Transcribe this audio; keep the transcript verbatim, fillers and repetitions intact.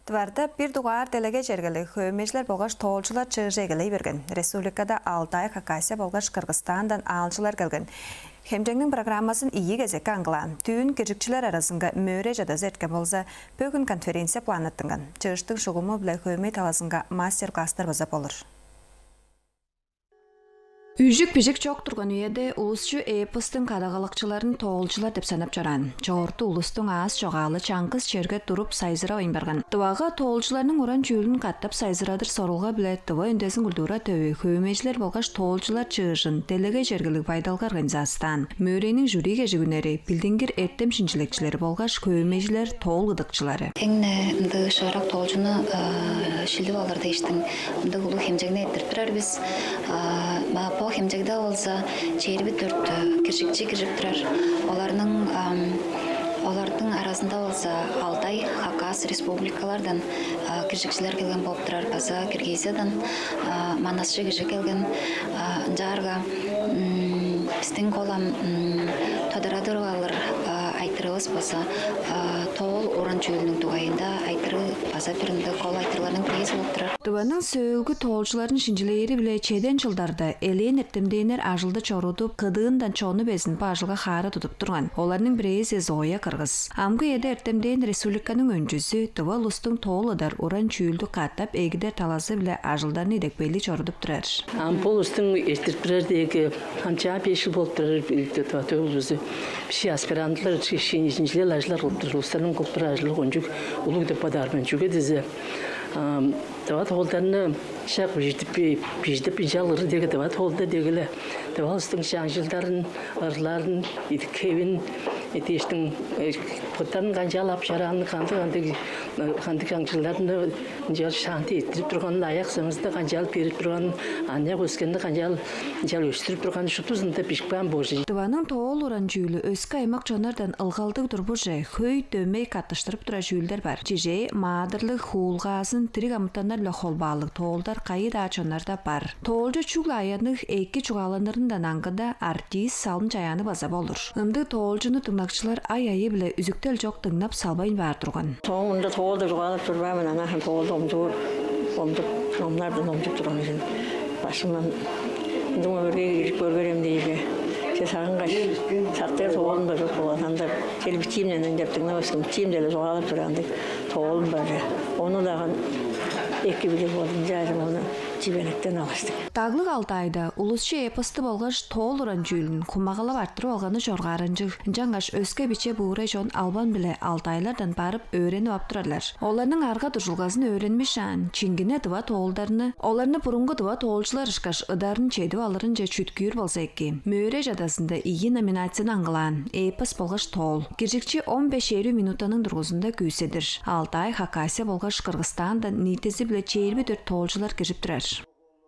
Тывада бир дугаар делегей чергелиг хөөмейжилер болгаш тоолчулар чыыжы эгелей берген. Республикадан Алтай, Хакасия болгаш Кыргызстандан аалчылар келген. Хемчегниң программазын ийи кезекке аңгылаан. Дүүн киржикчилер аразынга мөөрей чадазы эрткен болза, бөгүн конференция планнаттынган. Чыыштың шугуму-биле хөөмей талазынга мастер-класстар база болур. Үжүк-бижик чок турган үеде улусчу эпостуң кадагалакчыларын тоолчулар деп санап чораан. Чоорту улустуң аас чогаалы чаңгыс черге туруп сайзыравайн барган. Тывага тоолчуларның уран чүүлүн катап сайзырадыр сорулга-биле Тыва үндезин культура төвү хөөмейжилер болгаш тоолчулар чыыжын делегей чергелиг байдалга организастаан. Мөөрейниң жюри кежигүннери билдингир эртем шинчилекчилери болгаш хөөмейжилер, тоол ыдыкчылары. Эң-не ындыг шыырак тоолчуну шилип алыр дээштиң ындыг улуг хемчегни эрттирип турар бис. Бо хемчегде болза чээрби дөрт киржикчи киржип турар. Оларның олардын аразында болза Алтай, Хакас республикалардан киржикчилер келген болуп турар, база Киргизиядан манасчы киржип келген. Ынчаарга бистиң колам тодарадыр алыр айтырывыс база тоол уран чүүлүнүң дугайында айтырыг база бир ындыг кол айтырыгларның бирээзи болуп турар. Тываның сөөлгү тоолчуларын шинчилээри-биле чеден чылдарда элээн эртемдээннер ажылды чорудуп, кыдыындан чону безин бо ажылга хаара тудуп турган. Оларның бирээзи Зоя Кыргыз. Амгы эде эртемдээн республиканың өнчүзү, тыва улустуң тоол ыдар уран чүүлдү катап эгидер талазы-биле ажылдарны идепкейлиг чорудуп турар. Ам бо улустуң эртирип турар деги ам чаа беш чыл болуп турар. Тыва төвүлүзү биши аспирантылар шинчилел ажылдар кылып турар. Улустарның кылып турар ажылы кончуг улуг деп бодаар мен. Чүге дизе тыва тоолдарны шак бижидип бижидип ынчалыр деги тыва тоолда дегиле тыва улустуң чаңчылдарын, ырларын, идик-хевин, дээштиң боттарын канчаал ап чораанын, кандыг кандыг кандыг чаңчылдарын ынчаар шаанты эрттирип турганын, аяк сымызды канчаал берип турганын, аныяк өскенни канчаал ынчаар өстүрүп турганын шуптузун да бижип каан болчу. Тываның тоол уран чүүлү өске аймак чоннардан ылгалдыг турбуже, хөй дөмей каттыштырып турар чүүлдер бар. Чижээ, маадырлыг, хуулгаазын, дириг амытаннар-биле холбаалыг тоолдар кайы-даа чоннарда бар. Тоолчу чүгле аянныг эки чугааланырындан аңгыда артист, салым-чаяаны база болур. Ындыг тоолчуну дыңнакчылар ай-айы-биле үзүктел чок дыңнап салбайн баар турган. Соонда тоолда чугаалап турбаан мен, ана тоолда омдуур, омдуп, номнардан омдуп турган мен. Башымдан ындыг мөөргей кирип көргерем дээге, че сагынгаш, сактыр тоолум бар чок болган, анда чел бичиимден деп дыңнаваскан, бичиим деле чугаалап турган дег тоолум бар. Ону даган эки билип болдум, чаажым ону чибенектен алыштык. Даглыг Алтайда улусчу эпосту болгаш тоол уран чүүлүн хумагалап арттырып алганы чоргаарынчыг, ынчангаш өске биче буурай чон албан-биле алтайлардан барып өөренип ап турарлар. Оларның арга-дуржулгазын өөренмишаан, чиңгине тыва тоолдарны, оларны бурунгу тыва тоолчулар ышкаш ыдарын чедип алырынче чүткүүр болза эки. Мөөрей чадазында ийи номинацияны аңгылаан: эпос болгаш тоол. Киржикчи он беш-чээрби минутаның дургузунда күүседир. Алтай, Хакасия болгаш Кыргызстандан ниитизи-биле чээрби дөрт тоолчулар киржип турар.